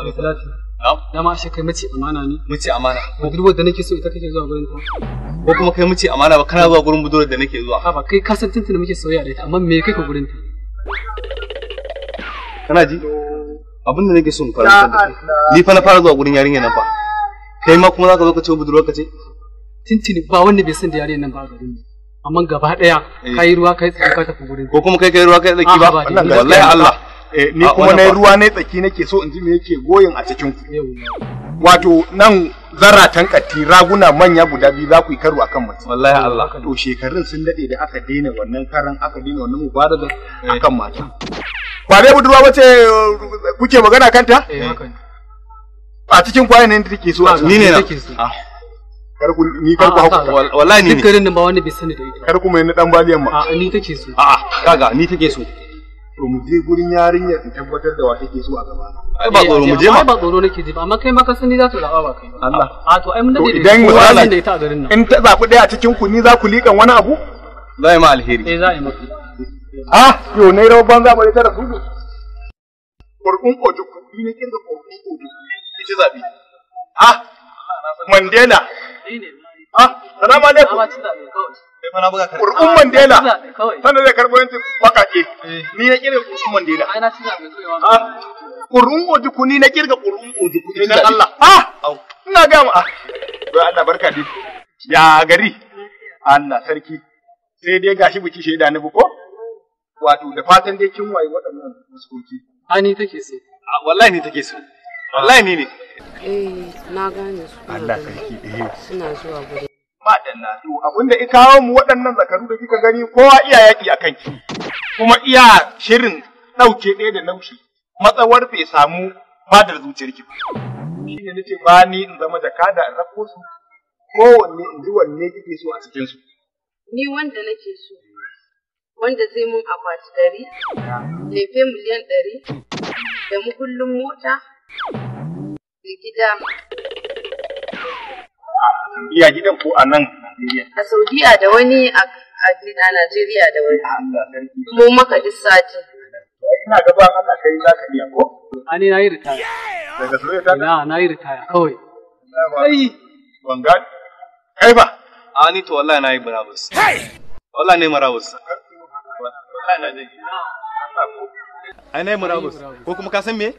alaikum. Na'am. Dama ashe kai mace amana ne. Mace amana. Budurwar da nake so ita kake zuwa gurin ta. Ko kuma kai mace amana ba kana zuwa gurin budurwar da nake zuwa. A ba kai ka san tuntuni muke soyayya da ita amma me kai ka gurin ta? Kana ji? Abin da nake so in fara da kai. Ni fa na fara zuwa gurin yarinyar nan fa. Kai ma kuma zaka zo ka ce budurwar ka ce? Tuntuni ba wanda bai san da yarinyar nan ba a garin. Amma gaba daya kai ruwa kai tsaki ka tafi gurin. Ko kuma kai kai ruwa kai tsaki ba? Wallahi Allah. Ni kuma nayi ruwa nayi tsaki nake so in ji me yake goyin a cikin ku. Wato nan zaratan katti raguna manya guda biyu za ku yi karo akan mace. Wallahi Allah. To shekarun sun dade da aka daina wannan karan aka daina wannan mubarazan akan mata. Ba dai budurwa bace kuke magana kanta? Eh haka ne. A cikin kwayan nan da take so a ni ne na. Kar ku ni kar ku hauka. Wallahi ni ne. Duk garin nan ba wanda bai sani da ita. Kar ku mai na dan baliyan ma. A ni take so. A'a kaga ni take so. To mu je gurin yarinyar in tabbatar da wa take so a gaba. Ai ba tsoro mu je ma. Ai ba tsoro nake ji ba amma kai ma ka sani za ta zaba ba kai. Allah. A to ai mun dade idan misali da ita a garin nan. In ta zabi daya a cikin ku ni za ku liƙan wani abu? Za yi ma alheri. Eh za yi maka. Ah yo nayi rawar banza bare ta rasulu. Kurkun ojuku ni ne kinga kurkun ojuku. Ita zabi. Ah Mandela. Ah salamu alaikum. Kurkun Mandela. Sannan zai karɓo yancin baƙaƙe. Ni na kirga kurkun Mandela. Ai na ci zaɓe kawai. Ah kurkun ojuku ni na kirga kurkun ojuku ni dan Allah. Ah ina ga mu ah. To Allah barka dai. Ya gari. Allah sarki. Sai dai gashi biki shaida ni ko? Wato da fatan dai kin wayi waɗannan fuskoki. Ai ni take so. Wallahi ni take so. Wallahi ni ne. Eh na gane su. Allah sarki eh. Suna zuwa guri. Madalla to abinda i kawo mu waɗannan zakaru da kika gani kowa iya yaƙi a kanki. Kuma iya shirin ɗauke ɗaya da naushi matsawar bai samu fadar zuciyarki ba. Shi ne nace ba ni in zama jakada in rako su kowanne in ji wanne kike so a cikin su. Ni wanda nake so. Wanda zai mun akwati 100, lefe miliyan 100, da mukullin mota, da gida. A Saudiya gidan ko a nan Najeriya? A Saudiya da wani a Najeriya da wani. Allah sarki. Mu maka duk sati. Ina gaba Allah kai za ka iya ko? A ni na yi ritaya. Daga soyayya ta? Na na yi ritaya kawai. Kai ban ga kai fa. A ni to wallahi na yi murabus. Wallahi ne murabus. Wallahi na je. Ai na yi murabus. Ko kuma ka san me?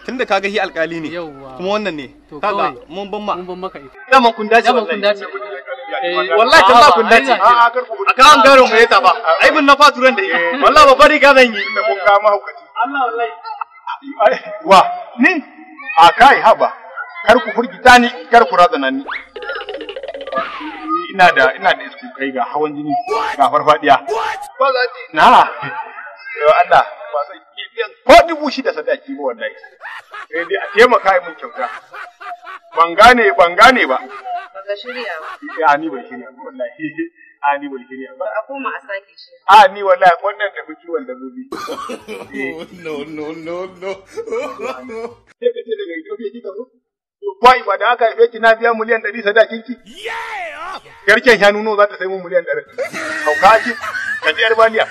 Tunda kaga shi alkali ne kuma wannan ne kaga mun ban ma mun ban maka ita dama kun dace dama kun dace wallahi talla kun dace a kan garin mu yata ba ai bin na faturan da wallahi ba bari ga zan yi da kun ga mahaukaci Allah wallahi wa ni a kai haba kar ku furgita ni kar ku razana ni ina da isku kai ga hawan jini ga farfadiya ba za na Allah ba zan biyan ko 6,000 sadaki ba wallahi. Sai dai a taimaka mun kyauta. Ban gane ba. Baka shirya ba. Ya ni ban shirya ba wallahi. A ni ban shirya ba. A koma a sake shi. A ni wallahi wannan tafi kiwon dabbobi. No no no no. Sai ka ce daga Ethiopia kika zo? To kwai ba da aka haife ki na biya miliyan 100 sadakin ki. Garken shanu nawa za ta sai mun miliyan 100? Hauka ki ka ji yar baliya.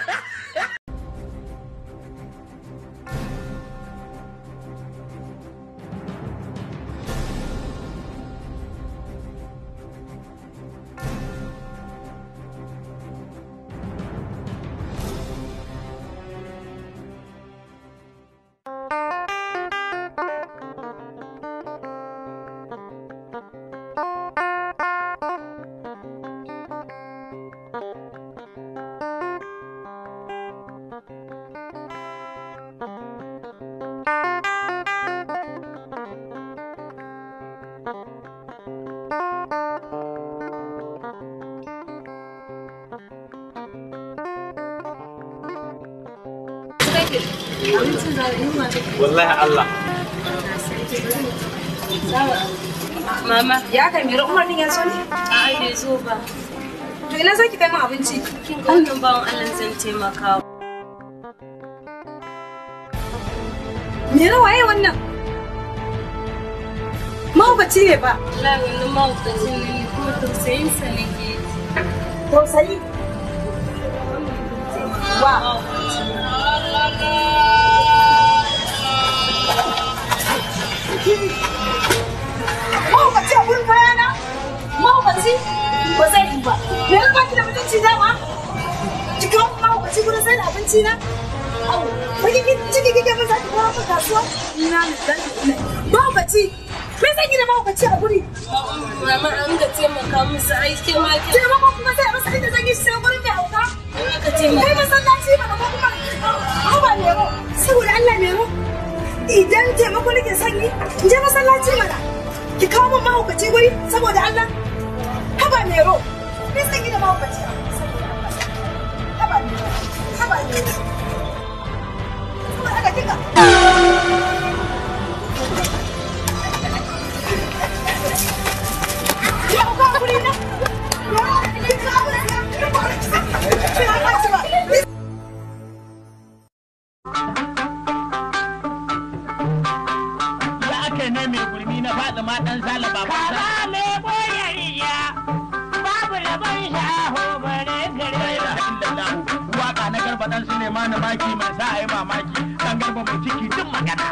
Wallahi Allah. Mama, ya kai Mira Umar din ya zo ne? A'a bai zo ba. To ina zaki kai min abinci? Kin ga wannan bawan Allah zan taimaka. Mira waye wannan? Mahaukaci ne ba. Wallahi wannan mahaukacin ne kuma tausayin sa nake ji. Tausayi? Wa. Sarki. Mahaukaci a gurin kayana? Mahaukaci? Ba zai yi ba. Me ya baki da mutunci dama? Ki kawo mahaukaci gurin sai da abinci na? Au, baki ciki kike mun zaki kawo min kasuwa? Ina ne dan ina. Mahaukaci! Me zan yi da mahaukaci a guri? Mama an ga taimaka musu ai ke ma ke. Taimako kuma sai a rasa inda zan yi shi sai gurin mai hauka? Kai masallaci ba ko kuma ba Mero. Saboda Allah Mero. Idan taimako nake son yi, in je masallaci mana. Ki kawo min mahaukaci guri saboda Allah. Haba Mero. Me zan yi da mahaukaci a guri saboda Allah. Haba Mero. Haba Mero. Saboda haka kika. Ki hauka a guri na. Ki kawo min. Ya aka ne mai gurmi na faɗi ma ɗan sala ba Kaba mai boyariya babu rabon shaho bare gare. Waka na garba ɗan Sulemanu maki mai sa a yi mamaki ɗan garba mai ciki duk magana.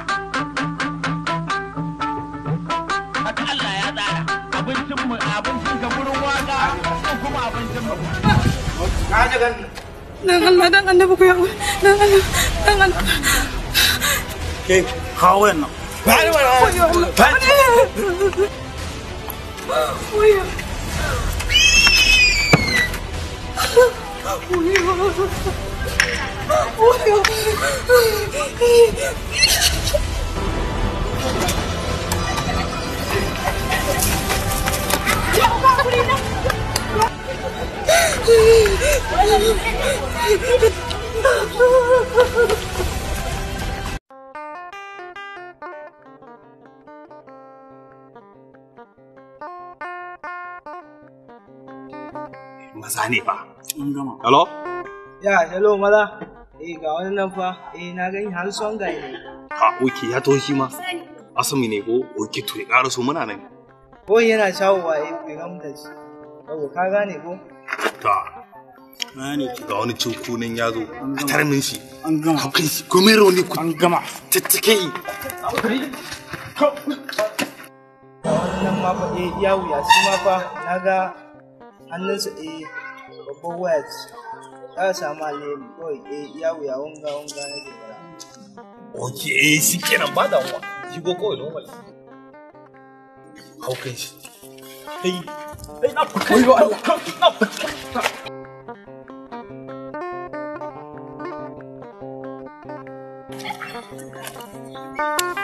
Haka Allah ya tsara abincin mu abincin ka gurin waka ko kuma abincin mu. Dan Allah dan annabi ku yawo. Dan Allah dan Allah. Ke kawo wayan nan. Wayo Allah. Wayo. Wayo. Wayo. Ya ba guri na. Maza ne fa. An gama. Hello? Ya, hello maza. Eh ga wani nan fa. Eh na gani har son guy ne. Ha, oke ya to shi ma. Asumi ne ko oke to ya ƙara so muna nan. Ko yana shawowa eh bai gamu da shi. Yau ka gane ko? Ta. Gane. Ga wani cuku nan ya zo. A tarmin shi. An gama. Haukan shi. Komai rauni ku. An gama. Tattake yi. Ga wani nan ma fa eh iya wuya shi ma fa na ga hannunsa eh babban waya ce. Za a samu alheri kawai eh iya wuya wanga wanga na ke fara. Oke, eh shi kenan ba damuwa. Shigo kawai normal. Haukan shi. Kai. Kai na Wayo Allah.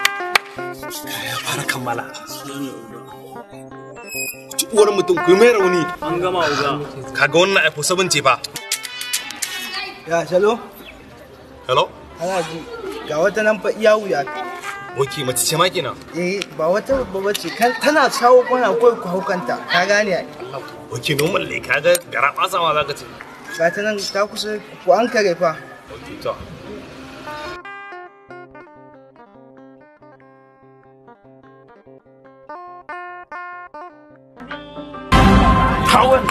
Ya fara kammala. Ci uwar mutum ku yi mai rauni. An gama uga. Kaga wannan iPhone 7 ce fa. Ya, hello? Hello? Ana ji ga wata nan fa iya wuya. Oke, mace ce ma kenan. Eh ba wata babba ce tana shawo kwana kawai ku haukanta ka gane ai. Oke, normal ne kaga gara ɓasa ma zaka ce. Ga ta nan ta kusa ku an kare fa. Oke, to. Kawon.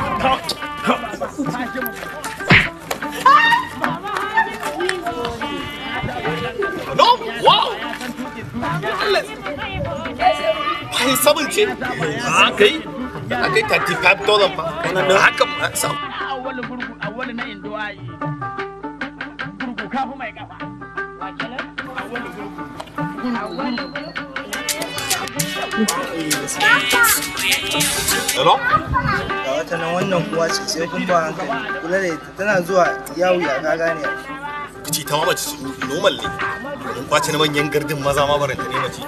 No! Wow! Ai, sabon ce. A kai? A kai $35 fa. Haka ma sa. Awwalu gurgu awwalu na indo ayi. Gurgu kafu mai kafa. Awwalu gurgu. Awwalu gurgu. Hello? Ga wata nan wannan kuwa ce sai kun ba hankali kula da ita tana zuwa iya wuya ka gane ai. Ce ta ma mace ce normal ne. Mun kwace na manyan gardin maza ma baranta ne mace.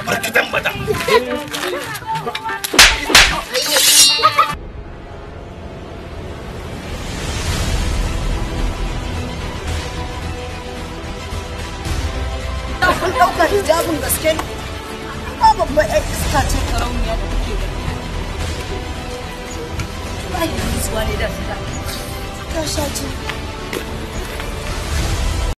Barkitan mata. Kun ɗauka hijabin gaske ne? Ba babban 'yan iska ce karauniya da kuke gani. Ba yi nutsuwa ne da fita. Ta sha ce.